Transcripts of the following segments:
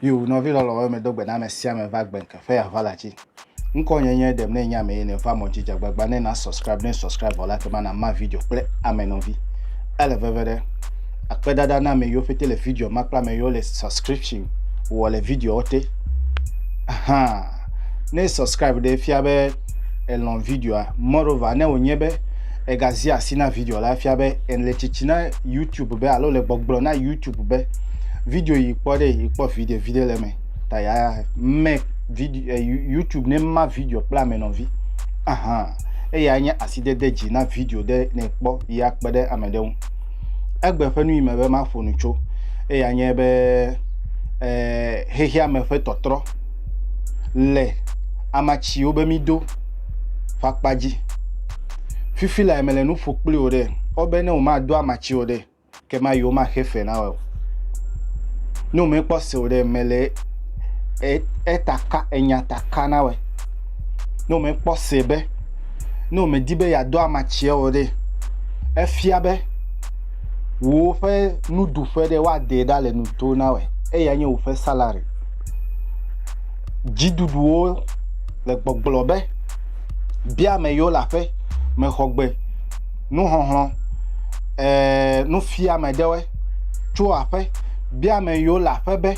Yo, nɔvi lɔlɔwo me do gbe na ame sia ame va gbe ŋke ƒe aʋa la dzi. Ŋkɔ nye nye ɖem ne nye ame yi ne va mɔ dzi dzagbagba ne na subscribe ne subscribe vɔ la ke ma na ma video kple ame nɔvi. Ele veve ɖe. Akpedada na ame yiwo ƒete le video ma kple ame yiwo le subscription wɔ le video te. Aha. Ne subscribe ɖe fia be elɔn videoa. Moreover, ne wònye be egazi asi na video la fia be ele tsitsi na YouTube be alo le gbɔgblɔ na YouTube be video yi kpɔ ɖe yi kpɔ viɖe viɖe le eme ta ya me video eh, YouTube ne ma video kple ame nɔvi. Aha. Eya nye asidede dzi na video ɖe ne kpɔ yi akpe ɖe ame ɖe ŋu. Egbe ƒe nu yi me be maƒo nu tso eya nye be eh, xexea me ƒe tɔtrɔ le amatsiwo be mido ƒe akpa dzi. Fifi lae mele nu ƒo kpli wò ɖe, wobe ne womado amatsi o ɖe, ke ma yi womaxe fe na wò o. Ne womekpɔ se o ɖe, mele eta ka enya ta ka na wòe. Ne womekpɔ se be ne womedi be yeado amatsia o ɖe, efia be woƒe nuɖuƒe ɖe woaɖee ɖa le nuto na wòe. Eyae nye woƒe salary. Dziɖuɖuwo le gbɔgblɔ be bia ame yiwo le aƒe me xɔ gbe nuxɔxlɔ̃ ee nufiame ɖewoe tso aƒe bia ame yiwo le aƒe be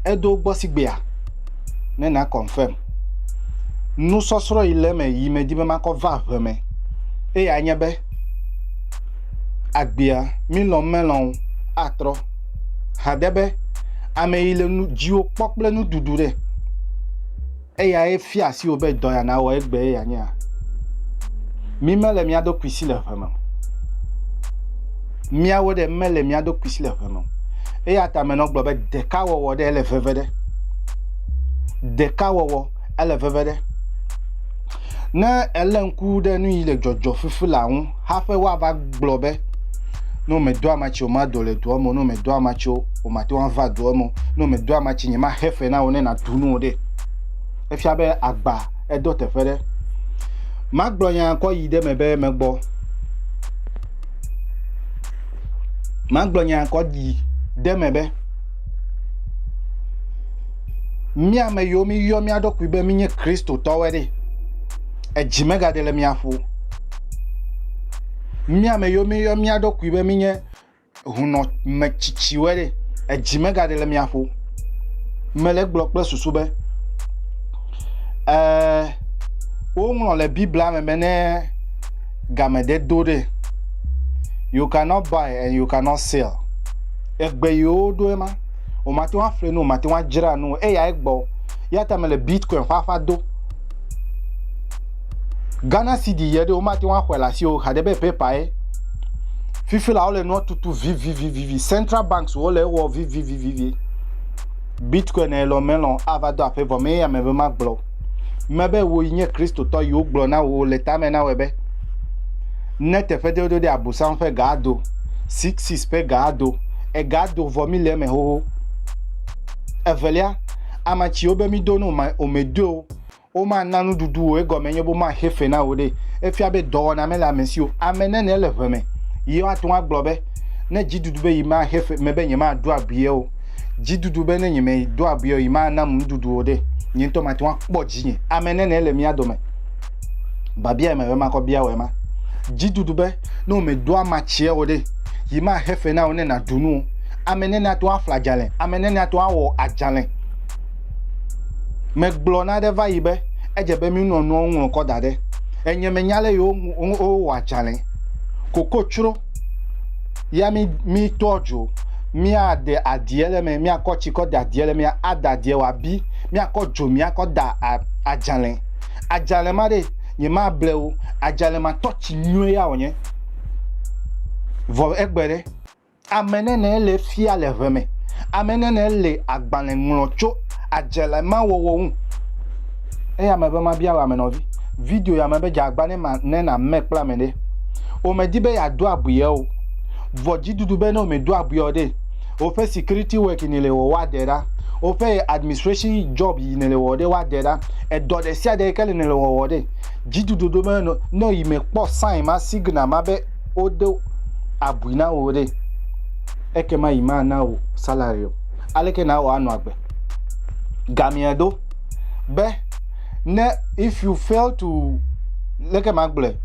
edo gbɔ sigbea ne na confirm. Nusɔsrɔ̃ yi le eme yi medi be makɔ va ʋe me eya nye be agbea milɔ̃ melɔ̃ o atrɔ haɖe be ame yi le nu dziwò kpɔ kple nuɖuɖu ɖe eyae fia asi wò be dɔ ya nawɔ egbe eya nyea. Mi mele mía ɖokui si le ʋe me o. Míawo ɖe mele mía ɖokui si le ʋe me o. Eya ta menɔ gblɔ be ɖekawɔwɔ ɖe ele veve ɖe. Ɖekawɔwɔ ele veve ɖe. Ne èlé ŋku ɖe nu yi le dzɔdzɔ fifi la ŋu hafi woava gblɔ be ne womedo amatsi o mado le dua me o, ne womedo amatsi o womate ŋu ava dua me o, ne womedo amatsi nyemaxe fe na wò ne nàɖu nu o ɖe, efia be agba edo teƒe ɖe. Magblɔ nya kɔ yi ɖe eme be megbɔ. Magblɔ nya kɔ yi ɖe eme be mía ame yiwo míyɔ mía ɖokui be mínye Kristotɔwoe ɖe, edzi megaɖe le mía ƒo o. Mía ame yiwo míyɔ mía ɖokui be mínye hunɔmetsitsiwoe ɖe, edzi megaɖe le mía ƒo o. Mele egblɔ kple susu be, ɛɛ, woŋlɔ le Biblia me be ne game ɖe do ɖe, you cannot buy and you cannot sell. Egbe yiwo woɖo ema, womate ŋu aƒle nu o, womate ŋu adzra nu o, eyae gbɔ. Ya ta mele Bitcoin ƒe aƒa do. Ghana cedi yɛ ɖe womate ŋu axɔe le asiwò o, haɖe be paper ye. Fifi la wole nua tutu vivivivi. Central banks wole ewɔ vivivivi. Bitcoin elɔ melɔ ava do aƒe vɔ me ya me be magblɔ o. Mebe wò yi nye Kristotɔ yi wogblɔ na wò le tame na wòe be ne teƒe ɖe woɖo ɖe abosam ƒe ga ado, sixis ƒe ga ado, ega do vɔ mi le eme xoxo. Evelia, ame tsiwo be mi do ne wòmedoe o, womana nuɖuɖu wò egɔme nye be womaxe fe na wò ɖe. Efia be dɔwɔna mele ame si o. Ame nene le ʋe me ye woate ŋu agblɔ be ne dziɖuɖu be yi maxe fe mebe nyemaɖo abuie o. Dziɖuɖu be ne nyemeɖo abuie o yi manam nuɖuɖu o ɖe, nye ŋutɔ mate ŋu akpɔ dzinye. Ame nene le mía dome. Biabia yi mebe makɔ bia wòe ma. Dziɖuɖu be ne womeɖo amatsia o ɖe, yi maxe fe na wò ne nàɖu nu o. Ame nene ate ŋu aƒle adzalẽ. Ame nene ate ŋu awɔ adzalẽ. Megblɔ na ɖe va yi be edze be mínɔ nuawo ŋlɔ kɔ da ɖe. Enye menya le yewo wowɔ adzalẽ. Kokotsro ya mi mitɔ dzo. Míade adie le eme, míakɔ tsi kɔ de adie le eme, ada adie wòabi. Míakɔ dzo míakɔ da adzalẽ. Adzalẽ ma ɖe, nyemable o. Adzalẽ ma tɔ tsi nyuie ya wònye. Vɔ egbe ɖe. Ame nene le fia le ʋe me. Ame nene le agbalẽ ŋlɔ tso adzalẽ ma wɔwɔ ŋu. Eya me be mabia wò ame nɔvi. Video ya me be dze agba ne ma ne na me kple ame ɖe. O me di be ya do abuye o. Vɔ dzidudu be ne o me do abuye o ɖe, woƒe security work yi ne le wɔ woa ɖe ɖa. Woƒe administration job yi ne le wɔ ɖe woa ɖe ɖa. Edɔ ɖe sia ɖe yi ke le ne le wɔwɔ ɖe, dzidudu do be ne yi me kpɔ sign ma, signal ma be wode abui na wò ɖe, ekema yi mana wò salary o. Aleke nawɔ anɔ agbe? Gamea ɖo be ne if you fail to leke magblɔe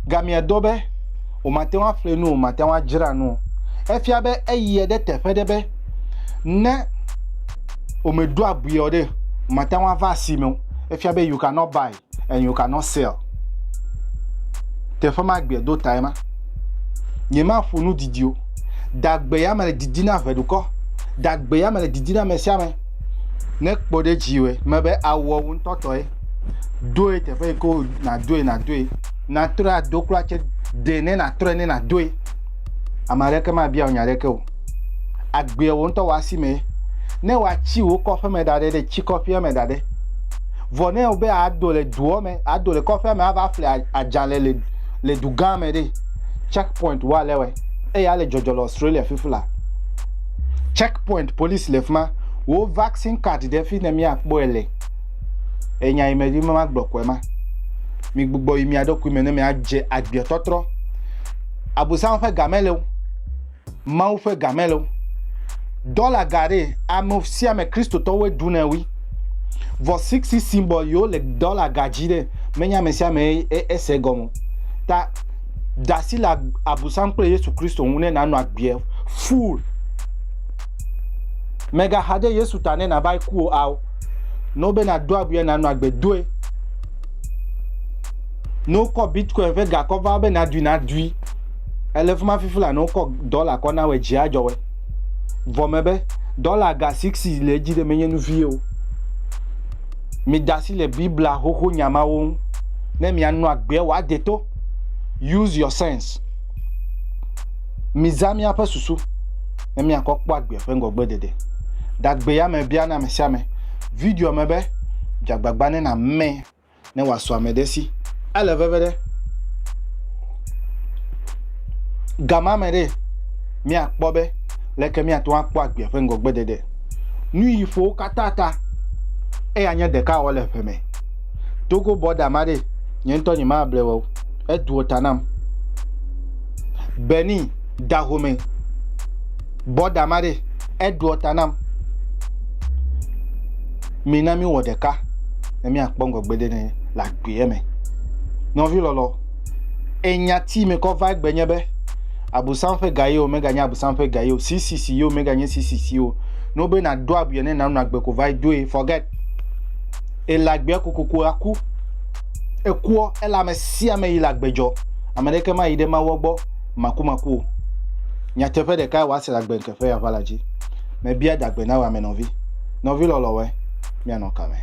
gamea ɖo be womate ŋu aƒle nu o, womate ŋu adzra nu o. Efia be eyie ɖe teƒe ɖe be ne womeɖo abui o ɖe, womate ŋu ava asime o. Efia be you cannot buy and you cannot sell. Teƒe ma gbea do tae ma. Nyemaƒo nu didi o. Dagbe ya me le didi na ʋeɖukɔ. Dagbe ya me le didi na ame sia ame. Ne kpɔ ɖe dziwɔe mebe awuɔ wò ŋutɔ tɔe. Doe teƒe yi ke nàdoe nàdoe. Nàtrɔe ado kura tse ɖe ne nàtrɔe ne nàdoe. Ame aɖeke mabia wò nya aɖeke o. Agbea wò ŋutɔ wò asi mee. Ne wòatsi wò kɔƒe me da ɖe ɖe, tsi kɔƒea me da ɖe. Vɔ ne wòbe ado le dua me, ado le kɔƒea me ava ƒle adzalɛ le le dugã me ɖe, check point woalé wɔe. Eya le dzɔdzɔ le Australia fifi la. Check point police le fima. Wò vaccine card ɖe fi ne míakpɔe le. Enya yi medi be magblɔ koe ma. Migbugbɔ yi mia ɖokui me ne miadze agbea tɔtrɔ. Abosam ƒe ga mele o. Mawu ƒe ga mele o. Dɔla ga ɖe ame sia ame Kristotɔwoe ɖunɛ wui. Vɔ sixi symbol yiwo le dɔla ga dzi ɖe menye ame sia ame ese egɔme o. Ta da asi le Abosam kple Yesu Kristo ŋu ne nànɔ agbea full. Mègaxa ɖe Yesu ta ne nàva ku o ao. Ne wobe nàdo abuia nànɔ agbe doe. Ne wokɔ bitcoin ƒe ga kɔ va be nàdui nàdui. Ele fi ma fifi la ne wokɔ dɔla kɔ na wòe dzi adzɔ wòe. Vɔ mebe dɔla ga sixi le edzi ɖe menye nu vi o. Mida asi le Biblia xoxo nya mawo ŋu ne mianɔ agbea wòade to. Use your sense. Mizã míaƒe susu ne míakɔ kpɔ agbea ƒe ŋgɔgbedede. Ɖagbe ya me bia na ame sia ame. Video me be dze agbagba ne nàmee ne wòasu ame ɖe si. Ele veve ɖe. Gama me ɖe, míakpɔ be leke míate ŋu akpɔ agbea ƒe ŋgɔgbedede. Nu yi ƒo wo katã ta, eya nye ɖekawɔwɔ le ʋe me. Togo bɔda ma ɖe, nye ŋutɔ nyemable wɔ o. Edoa ta nam. Benin Dahomey bɔda ma ɖe, edoa ta nam. Mina míwɔ ɖeka ne míakpɔ ŋgɔgbedede le agbea me. Nɔvi lɔlɔ, enyati me kɔ va egbe nye be Abosam ƒe ga ye o, meganye Abosam ƒe ga ye o, CCC ye o, meganye CCC o. Ne wobe nàdo abuia ne nànɔ agbe ko va yi doe, forget. Ele agbea kokoko aku. Ekuɔ, ele ame sia ame yi le agbe dzɔ. Ame ɖeke mayi ɖe Mawua gbɔ makumaku o. Nyateƒe ɖekae wòase le agbe ŋke ƒe aʋala dzi. Mebia dagbe na wò ame nɔvi. Nɔvi lɔlɔ̃wɔe, míanɔ kame.